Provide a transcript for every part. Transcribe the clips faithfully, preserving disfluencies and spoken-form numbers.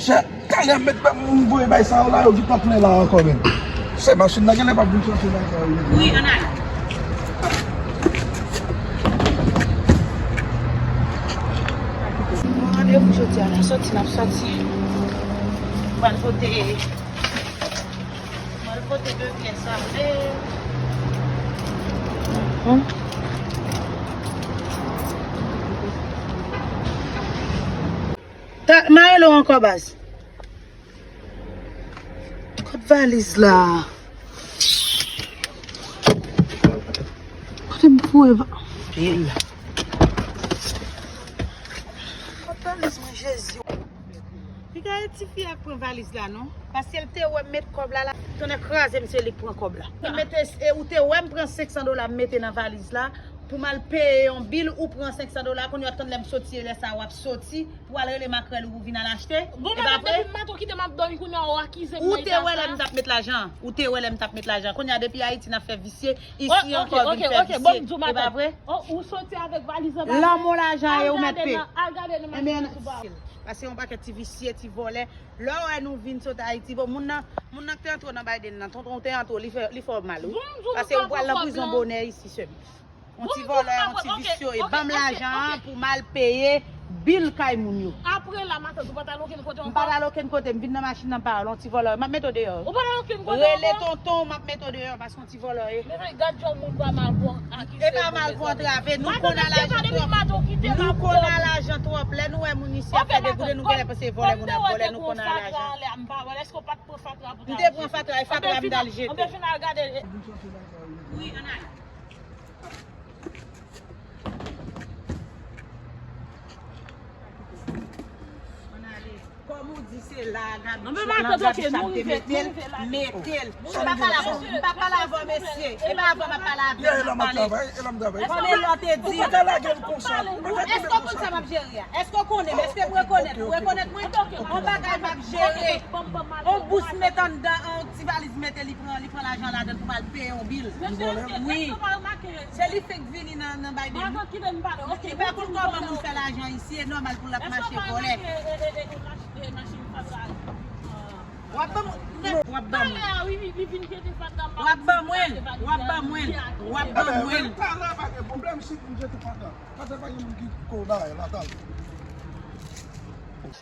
Chè, talè m met m voye bay sa yo la, yo gentan plen la ankò menm. Se machin nan genlè p ap vin chache bay sa yo. Wi, ann ale. Mwen randevou jodi a la, soti n ap soti. Mwen al pote, mwen al pote de pyès sa vle. Hmm. Ta, m a rele w ankò baz. Kot valiz la? Kote m foure va-, kot valiz mwen, Jezi? Piga e tifi a k pran valiz la non. Paske l te wè m met kòb la la. Tonnè kraze m, se li k pran kòb la. Ou mete, e, ou te wè m pran senk san dola m mete nan valiz la pou m al peye yon bil, ou pran senk san dola, kounye a w ap tann lè m soti, e lè sa a w ap soti pou w al rele makrèl ou pou vin al achte. Bon, e pa vre? Depi maten w kite m ap dòmi, kounye a w akize m. Ou te wè lè m t ap met lajan. Ou te wè lè m t ap met lajan. Kounye a depi Ayiti n ap fè visye, isi ankò vin fè visye. E pa vre? Ou soti avèk valiz anba. Lanmò lajan e ou mèt peye. Al gade nan, al gade nan machin nan sou ba. Paske yon pakèt ti visye, ti vòlè. Lè w wè nou vin sot Ayiti, bon, moun nan, moun nan k te antre w nan Biden nan, tonton w te antre w, li fè, li fè w mal, wi. Paske ou pral nan prizon bonè isi, sè m. Yon ti vòlè, yon ti visye, e ban m lajan an pou m al peye bil kay moun yo. Apre la, matant, ou pa t al okenn kote ankò? M pa t al okenn kote, m vin nan machin nan, m pa al, yon ti vòlè, m ap mete w deyò. Ou pa t al okenn kote ankò? Rele tonton w, m ap mete w deyò, paske yon ti vòlè w ye. Mezanmi, gad jan moun pa mal pou antrave. E pa mal pou antrave, nou konn a lajan twòp. Nou konn a lajan twòp. Lè nou wè moun isi ap fè degouden, nou genlè panse vòlè moun ap vòlè, nou konn a lajan. M te pran fatra, e fatra m t al jete. Wi, ann ale. Ann ale. Kòm ou di se la, gade, gade chat te mete l, mete l. M pa pale avè w, m pa pale avè w, mesye. E pa avè w m ap pale avè w, m ap pale. Kòm Elò te di. Ou pa ka lage l konsa. Èske w konn sa m ap jere a? Èske w konnen m? Èske m rekonèt ou? Rekonèt mwen? Yon bagay m ap jere. Yon bous mete anndan, yon ti valiz mete, li pran, li pran lajan ladan l pou m al peye yon bil. Wi. Se li fenk vini nan, nan Biden. Li pa konn kòman moun fè lajan isi, e nòmal pou l ap mache vòlè. W ap ban mwen. W ap ban mwen. W ap ban mwen. W ap ban mwen. W ap ban mwen. Talè pa gen pwoblèm si m jete fatra. Fatra pa gen moun ki ko bagay la, talè.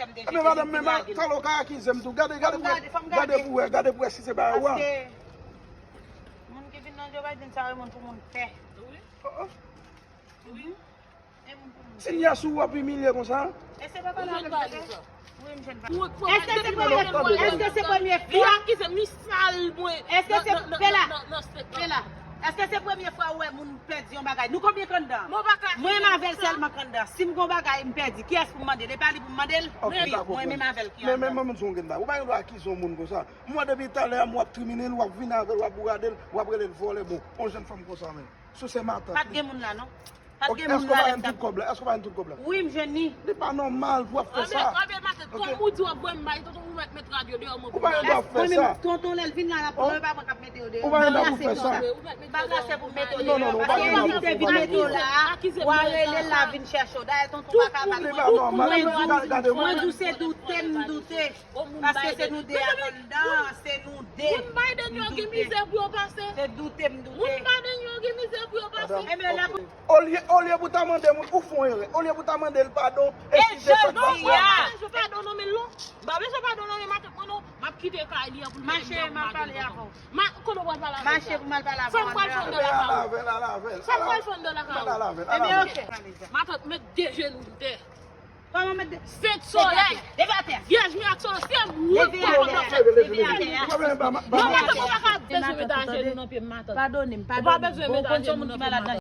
Ebyen, madanm, men ma-, talè w ka akize m tou. Gade, gade pou wè, gade pou wè, gade pou wè si se bagay ou a. Moun ki vin nan Joe Biden sa yo, moun pou moun pè. Wi. Wi. Si n ya sou w ap imilye konsa. E se pa pale avèk vòlè. Wi, m jwenn pa. Èske se premye, èske se premye fwa? Li akize m, li sal mwen. Èske se, Bella, Bella, èske se premye fwa ou wè moun pèdi yon bagay? Nou konbyen k anndan? Mwen menm avè l sèlman k anndan. Si m gon bagay m pèdi, kiyès pou m mande l? E pa li pou m mande l? Wi, mwen menm avè l ki anndan. Men, men, men, men, ou pa gen dwa akize yon moun konsa. Mwen depi talè a, m w ap trimine l, w ap vin avè l, w ap bourade l, w ap rele l vòlè. Bon, yon jèn fanm konsa menm. Sou se matant li. Pa t gen moun la, non. Pa t gen moun la lè m t ap. Èske w pa jwenn tout kòb la? Èske w pa jwenn tout kòb la? Wi, m jwenn li. Li pa nòmal pou w ap fè sa. Anben, anben, matant, kòm ou di w ap voye m bay tonton, ou mèt met rad yo deyò, mwen pou m ale. Ou pa gen dwa fè sa. Mwen menm, tonton, lè l vin la, l ap pran yo, pa mwen k ap mete yo deyò. Ou pa gen dwa pou fè sa. M pa plase pou m mete yo deyò. Non, non, non, ou pa gen dwa pou fè sa. Paske li te vin mete yo la a, w a rele l la vin chèche w. Dayè, tonton pa ka ba l. Li pa nòmal. Mwen di w, se doute m doute. Paske se nou de a k anndan, se nou de. Moun Biden yo gen mizè pou yo pase. Se doute m doute. Moun Biden yo gen mizè pou yo pase. Olye, olye pou ta mande moun, ou fè yon erè. Olye pou ta mande l padon, eskize sa k pa fè. M pa bezwen padon nan men l non. M pa bezwen padon nan men matant mwen non. M ap kite kay li an pou l mete m deyò, m pa gen padon. Kote w pral pale avè l la? Mache pou m al pale avè w anndan. Sa m pral fè anndan lakay ou? Sa m pral fè anndan lakay ou? Ebyen, oke. Matant, met de jenou m tè. Kòman mete? Sent solèy. Leve atè. Vyèj mirak solo, se ou k pran pòt la. Leve atè. Non, matant, ou pa ka bezwen met ajenou nan pye m, matant. Padone m, padone m. Ou pa bezwen met ajenou nan pye m, matant.